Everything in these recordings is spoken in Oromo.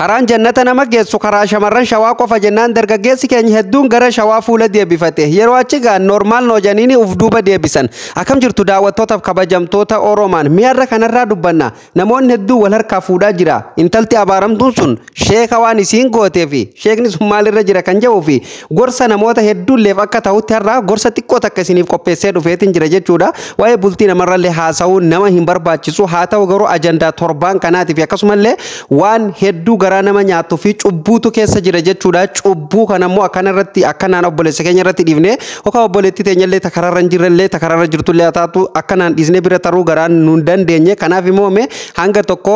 Karaan jannata nama geessu karaa shamarran Shawaa qofa jennaan dargaggeessi keenya hedduun gara Shawaa fuula deebifate. Yeroo achi ga'an normal noojaniini uf duuba deebisan. Akkam jirtu daawwattootaaf kabajamtoota Oromaan mi'arra kanarraa dubbanna. Namoonni hedduu wal harkaa fuudhaa jira. Intalti abaaramtuun sun sheeka waan isiin gootee fi sheekni sun maalirra jira kan jedhuu fi gorsa namoota hedduulleef akka ta'utti har'aa gorsa xiqqoo takka isiniif qopheessee dhufeetiin jira jechuudha. Waa'ee bultii namarrallee haasa'uun nama hin barbaachisu. Haa ta'u garuu ajandaa torbaan kanaatiif akkasumallee waan hedduu garaa nama nyaatuu fi cubbuutu keessa jira jechuudha. Cubbuu kanammoo akkanarratti akkanaan obboleessa keenya irratti dhiifne yookaan obboleettii teenyallee takararra hin jirrellee takararra jirtullee haa taatu akkanaan dhiisnee bira taruu garaan nu hin dandeenye. Kanaaf immoo mee hanga tokko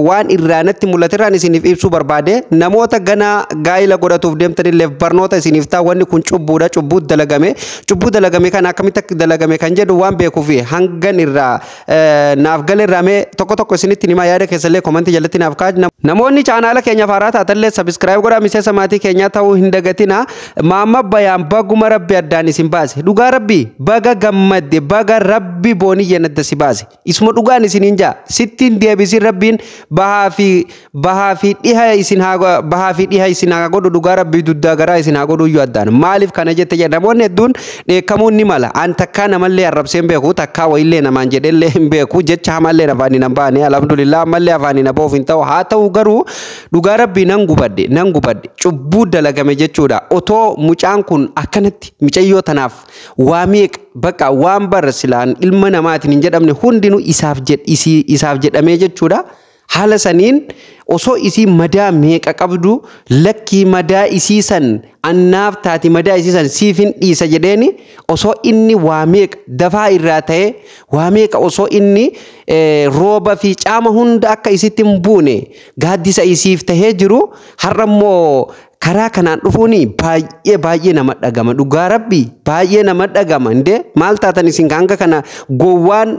waan irraa natti mul'aterraan isiniif ibsuu barbaade namoota ganaa gaa'ila godhatuuf deemtanillee barnoota isiniif ta'a. Wanni kun cubbuudha. Cubbuu dalagame. Cubbuu dalagame kana akkamitti akka dalagame kan jedhu waan beekuuf hangan irraa naaf gale irraa mee tokko tokko isinitti himaa yaada keessallee komantii jalatti naaf kaa'aa. Namoonni chaanaala keenya haaraa taatallee subscribe godhaa miseensa maatii keenyaa ta'uu hin dagatina. Maamma Bayaan baguma rabbi addaan isin baase. Dhugaa rabbi baga gammadde baga rabbi booniyyeen adda si baase. Isuma dhugaan isiniin jaa sittiin deebisin rabbiin bahaa fi dhiha isin haa bahaa fi dhiha isin haa godhu dhugaa rabbi duddaa garaa isin haa godhu iyyuu addaan. Maaliif kana jette jedha namoonni hedduun dheekkamuun ni mala. An takkaa namallee arrabsee hin beeku takkaa wayillee namaan jedhellee hin beeku jecha hamallee afaanii nan baane alhamdulillah ammallee afaanii na ba'uuf hin ta'u haa ta'u garuu dhugaa rabbii nan gubadhe nan gubadhe cubbuu dalagame jechuudha. Otoo mucaan kun akkanatti mucayyoo tanaaf waa meeqa bakka waan bara silaan ilma namaatiin hin jedhamne hundinuu isaaf jedhamee jechuudha. Haala saniin osoo isii madaa meeqa qabdu lakkii madaa isii san annaaf taati madaa isii san siif hin dhiisa jedheeni osoo inni waa meeqa dafaa irraa ta'e waa meeqa osoo inni rooba fi caama hunda akka isitti hin buune gaaddisa isiif tahee jiru har'a immoo karaa kanaan dhufuun baay'ee baay'ee nama dhagama dhugaa rabbi baay'ee nama dhagama indee maal taatan isin hanga kana gowwaan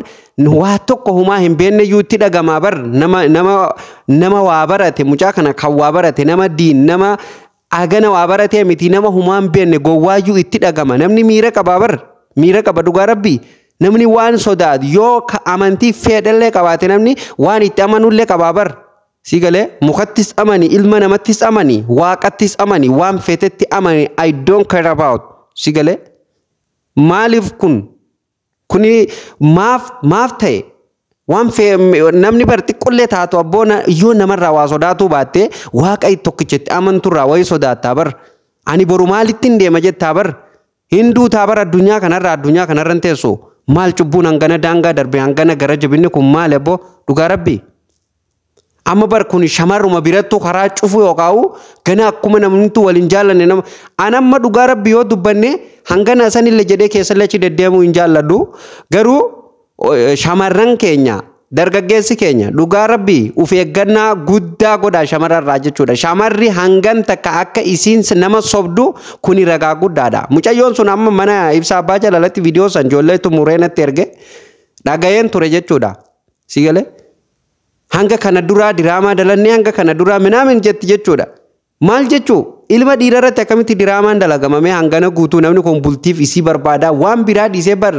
waa tokko humaa hin beekne iyyuu itti dhagamaa bar nama waa barate mucaa kana kan waa barate nama diin nama agana waa baratee miti nama humaa hin beekne gowwaayyuu itti dhagama namni miira qabaa bar miira qaba dhugaa rabbi namni waan sodaatu yoo amantii fedhallee qabaate namni waan itti amanullee qabaa bar. Si galee mukattis amani ilma namattis amani waaqattis amani waan feetetti amani I don't care about si galee maaliif kun kuni maaf maaf ta'e waan namni bar xiqqollee taatu abboona yoo namarraa waa sodaatuu baatte waaqa tokkichatti amanturraa wayii sodaattaa bar ani boru maalitti hin deema jettaa bar hinduu taa bar addunyaa kanarra hin teessu maal cubbuun hangana daangaa darbe hangana gara jabinni kun maali abboo dhugaa rabbii. Amma bar kun shamarruma birattuu karaa cufu yookaan gana akkuma namni waliin jaallanne nama an amma dhugaa rabbi yoo dubbanne hangana sanillee jedhee keessallee achi deddeemuu hin jaalladhu garuu shamarran keenya dargaggeessi keenya dhugaa rabbi uf eeggannaa guddaa godhaa shamarrarraa jechuudha. Shamarri hangam takka akka isiin nama sobdu kuni ragaa guddaadha. Mucayyoon sun amma mana ibsa abbaa jaalalatti viidiyoo san ijoolleetu mureenatti erge dhagayeen ture jechuudha. Si galee? Hanga kana duraa diraamaa dalannee hanga kana duraa minaamin jetti jechuudha. Maal jechuu ilma dhiira irratti akkamitti diraamaan dalagamame hangana guutuu namni kun bultiif isii barbaada waan biraa dhiisee bar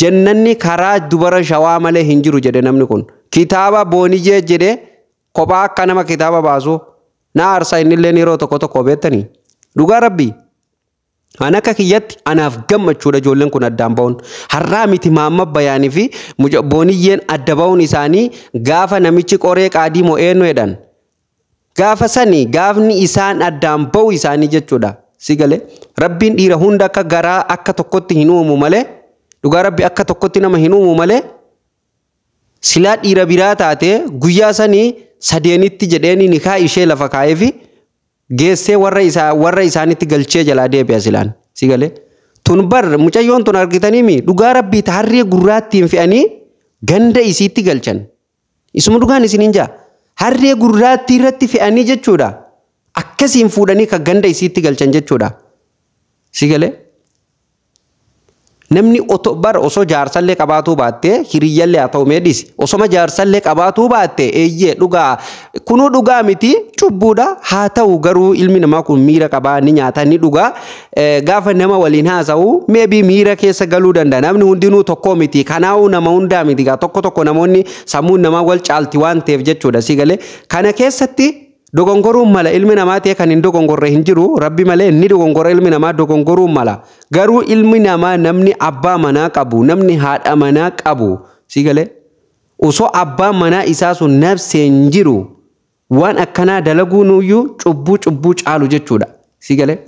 jannanni karaa dubara Shawaa malee hin jiru jedhe namni kun. Kitaaba boonijee jedhe kophaa akka nama kitaaba baasu na aarsa innillee yeroo tokko tokko beektanii. Dhugaa rabbii. An akka kiyyatti anaaf gammachuudha ijoolleen kun addaan ba'uun. Har'aa miti maamma bayaanii fi booniyyeen adda ba'uun isaanii gaafa namichi qoree qaadii mo'eennu jedhan. Gaafa sani gaafni isaan addaan ba'u isaanii jechuudha. Si galee rabbiin dhiira hunda akka garaa akka tokkotti hin uumu malee dhugaa rabbi akka tokkotti nama hin uumu malee silaa dhiira biraa taate guyyaa sanii sadeenitti jedheeni nikaa ishee lafa kaa'ee fi geessee warra isaanitti galchee jalaa deebi'a silaan si galee. Tun bar mucayyoon tun argitaniimi dhugaa rabbii harree gurraattiin fe'anii ganda isiitti galchan. Isuma dhugaan isiniin jaa harree gurraattii irratti fe'anii jechuudha. Akkasiin fuudhanii kan ganda isiitti galchan jechuudha. Si galee. Namni otoo bar osoo jaarsallee qabaatuu baattee hiriyyallee haa ta'u meedhisi osoma jaarsallee qabaatuu baatte eeyyee dhugaa kunuu dhugaa miti cubbuudha haa ta'u garuu ilmi namaa kun miira qabaa ni nyaata ni dhugaa gaafa nama waliin haasa'u maybe miira keessa galuu danda'a namni hundinuu tokkoo miti kanaa'uu nama hundaa miti gaa tokko tokko namoonni sammuun namaa wal caalti waan ta'eef jechuudha si galee kana keessatti Dogongoruun mala, ilmi namaa ta'e kan hin dogongorre hin jiru, rabbi malee ni dogongora, ilmi namaa dogongoruun mala. Garuu ilmi namaa, namni abbaa manaa qabu, namni haadha manaa qabu, si galee, osoo abbaan manaa isaa sun nabseen jiru waan akkanaa dalaguun iyyuu cubbuu cubbuu caalu jechuudha. Si galee,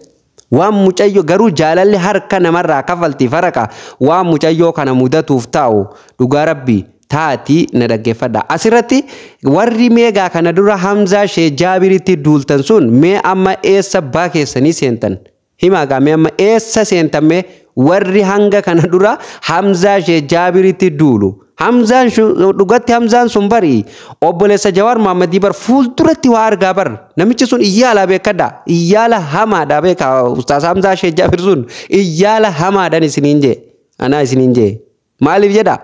waan mucayyoo garuu jaalalli harka namarraa kafaltii faraqa. Waan mucayyoo kana mudatuuf taa'u, dhugaa rabbii taati na dhaggeeffadha. Asirratti warri meegaa kana dura Hamzaa Shee Jaabiritti duultan sun, mee amma eessa baa keessanii seentan? Himaa gaa, mee amma eessa seentan mee warri hanga kana dura Hamzaa Shee Jaabiritti duulu? Hamzaan dhugatti Hamzaan sun bari obboleessa Jawaar Mahammadii bar, fuulduratti waa argaa bar. Namichi sun iyyaala beekadha. Iyyaala hamaadha beeka. Ustaas Hamzaa Shee Jaabir sun iyyaala hamaadhaan isiniin jee. Anaa isiniin jee. Maaliif jedha?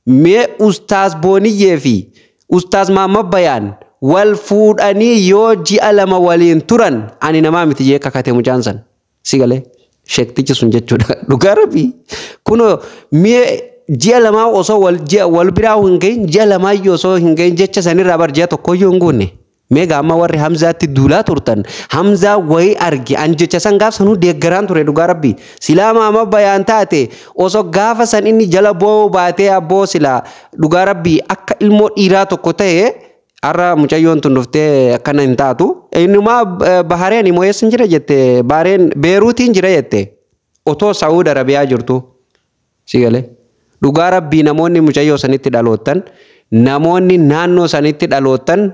Mee Ustaas Booniyyee fi Ustaas Mahammad Bayaan wal fuudhanii yoo ji'a 2 waliin turan, ani namaa miti jee kakate mucaan san. Si galee, sheektichi sun jechuudha. Dhugaa rabbii. Kunoo mee ji'a 2 osoo wal ji'a wal biraa hin gahin, ji'a 2 osoo hin gahin, jecha sanirraa bar ji'a tokkoyyuu hin guunne. Mee gaama warri Hamzaatti duulaa turtan, Hamzaa wayii arge, an jecha san gaaf sanuu deeggaraan ture, dhugaa rabbii. Silaa Mahammad Bayaan taate, osoo gaafa san inni jala boo'uu baatee, abboo silaa dhugaa rabbii akka ilmoo dhiiraa tokko ta'e, har'a mucayyoon tun dhuftee akkana hin taatu. Innumaa Bahareen immoo eessa jira jette? Bahareen Beeruutiin jira jette, otoo Saawud Arabiyaa jirtu. Si galee, dhugaa rabbii namoonni mucayyoo sanitti dhaloottan, namoonni naannoo sanitti dhaloottan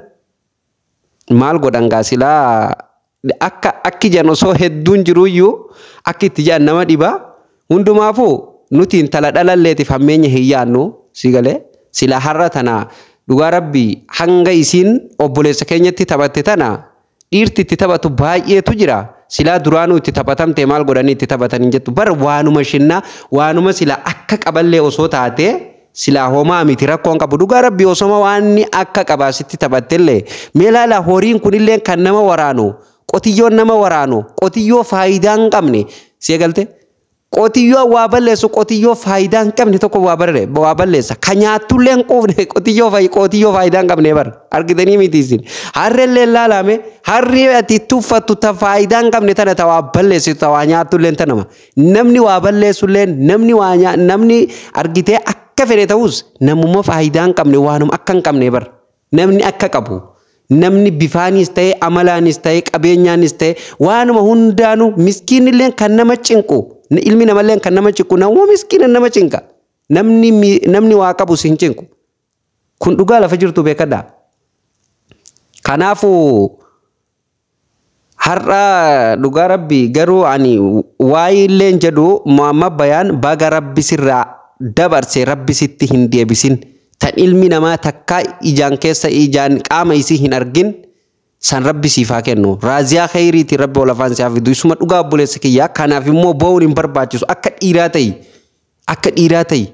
maal godhan gaa? Silaa akka akki jan osoo hedduun jiruyyuu akki itti jedhan nama dhiba. Hundumaafuu nuti intala dhalalleetiif hammeenya hin yaannu. Si galee, sila har'a tana dhugaa rabbii hanga isiin obboleessa keenyatti taphatte tana dhiirti itti taphatu baay'eetu jira. Silaa duraanuu itti taphatamte maal godhanii itti taphatan hin jettu bar. Waanuma shinnaa, waanuma sila akka qaballee osoo taate, silaa homaa miti, rakkoon qabu. Dhugaa rabbii osoma waanni akka qabaa sitti taphattellee, mee ilaala, horiin kunillee kan nama waraanu, qotiyyoon nama waraanu, qotiyyoo faayidaa hin qabne. Si eegalte, qotiyyoo waa balleessu, qotiyyoo faayidaa hin qabne tokko waa balleessa. Ka nyaattullee hin quufne, qotiyyoo faayidaa hin qabne bar argitanii miti isin. Harreellee ilaalame, harri ati tuffattu ta faayidaa hin qabne tana, ta waa balleessitu, ta waa nyaattullee tanama. Namni waa balleessullee, namni waa namni argitee akka fedhe ta'us, namuma faayidaa hin qabne, waanuma akka hin qabne bar. Namni akka qabu, namni bifaanis ta'e, amalaanis ta'e, qabeenyaanis ta'e, waanuma hundaanuu miskiinillee kan nama cinqu, ilmi namallee kan nama cinqu nama miskiina nama cinqa. Namni waa qabu si hin cinqu. Kun dhugaa lafa jirtu beekadha. Kanaafuu har'a dhugaa rabbi garuu ani waa'ee illeen jedhu, Muhammad Bayaan baga rabbi sirraa dabarse, rabbi sitti hin deebisin. Tan ilmi namaa takkaa ijaan keessa ijaan qaama isii hin argin san rabbi siif haa kennu. Raaziyaa khayriitiin rabbi ol afaan si haa fidu. Isuma dhugaa, obboleessa kiyyaa, kanaaf immoo bo'uun hin barbaachisu. Akka dhiiraa ta'i. Akka dhiiraa ta'i.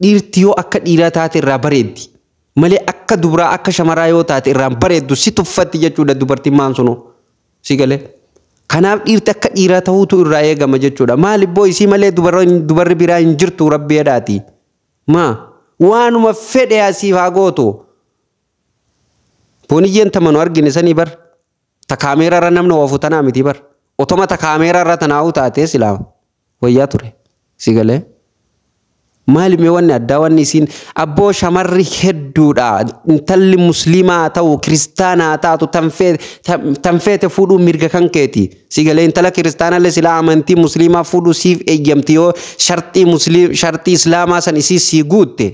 Dhiirti yoo akka dhiiraa taate irraa bareeddi. Malee akka dubaraa, akka shamaraa yoo taate irraan bareeddu, si tuffatti jechuudha dubartiin maan sunu. Si galee. Kanaaf dhiirti akka dhiiraa ta'uutu irraa eegama jechuudha. Maali boo, isii malee dubarri biraa hin jirtu, rabbi jedhaati. Maa waanuma fedhe asiif haa gootu. Booniyyeen tamanu argine sanii bar. Ta kaameera irra namni oofu tanaa miti bar. Otoma ta kaameera irra tanaa'uu taatee silaa wayyaa ture. Si galee. Maali mee wanni addaa wanni isiin? Abboo, shamarri hedduudha. Intalli musliimaa ta'u, kiristaanaa taatu, tan feete fuudhuu mirga kan keeti. Si galee, intala kiristaanallee silaa amantii musliimaa fuudhuu siif eeyyamti yoo sharxii musliim, sharxii islaamaa san isii sii guutte.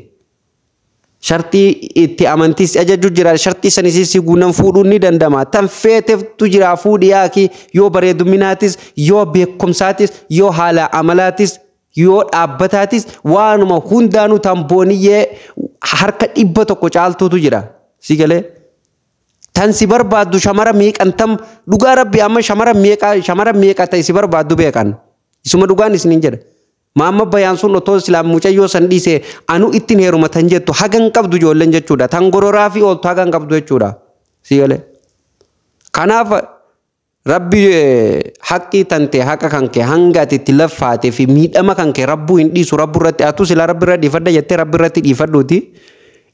Sharxii itti amantii si ajaju jira, sharxii san isii si guunnan fuudhuun ni danda'ama. Tan feetetu jira, fuudhi yaaki. Yoo bareeduminaatis, yoo beekumsaatis, yoo haala amalaatis, yoo dhaabbataatis, waanuma hundaanuu tan booniyyee harka 100 caaltuutu jira. Si galee? Tan si barbaaddu shamara meeqantam, dhugaa rabbi amma shamara meeqa, shamara meeqa ta'e si barbaaddu beekan. Isuma dhugaan isiniin jedha. Maamma Bayaan sun otoo silaa mucayyoo san dhiise, anu ittiin heeruma tan jettu hagan qabdu ijoolleen jechuudha. Tan gororaa fi ooltu hagan qabdu jechuudha. Si galee? Kanaaf rabbi haqqii tante, haqa kan kee hanga ati itti laffaatee fi miidhama kan kee rabbuu hin dhiisu. Rabbu irratti atu silaa rabbi irra dhiifadha jettee, rabbi irratti dhiifadhuuti.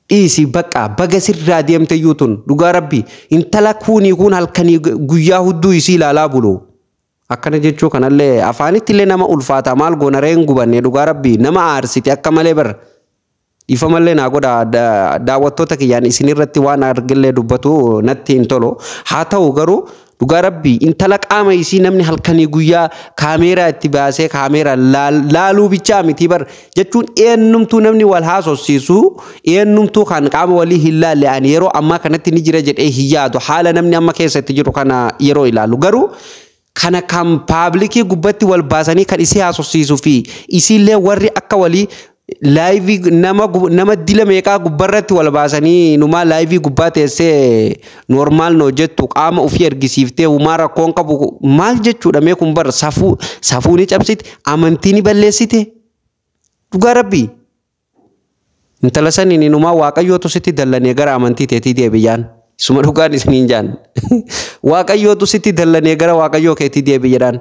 Dhiisi, bakka baga sirraa deemte iyyuu tun. Dhugaa Rabbi, intala kuunii kun halkanii guyyaa hudduu isii ilaalaa bulu. Akkana jechuu kanallee afaanitti illee nama ulfaata. Maal goona reen, gubanne. Dhugaa Rabbi, nama aarsite akka malee bar. Dhiifamallee naa godha daawwattoota kiyyaan, isinirratti waan argillee dubbatu natti hin tolu. Haa ta'u garuu, dhugaa Rabbi, intala qaama isii namni halkanii guyyaa kaameeraa itti baasee kaameeraa laaluu bichaa miti bar. Jechuun eenyumtuu namni wal haasofsiisu, eenyumtuu kan qaama walii hin laalle ani yeroo ammaa kanatti ni jira jedhee hin yaadu, haala namni amma keessatti jiru kana yeroo ilaalu. Garuu kana kan public gubbatti wal baasanii kan isii haasofsiisuu fi isiillee warri akka walii live nama dila meeqaa gubbarratti wal baasanii numaa live gubbaa teessee normal no jettu, qaama ofii argisiiftee humaa rakkoon qabu maal jechuudha mee kun bar? Safuu, safuu ni cabsite, amantii ni balleessite. Dhugaa Rabbii, intala saniin numaa Waaqayyootu sitti dallanee, gara amantii teetii deebi'aan. Isuma dhugaan isiniin jaan, Waaqayyootu sitti dallanee, gara Waaqayyoo keetii deebi jedhaan.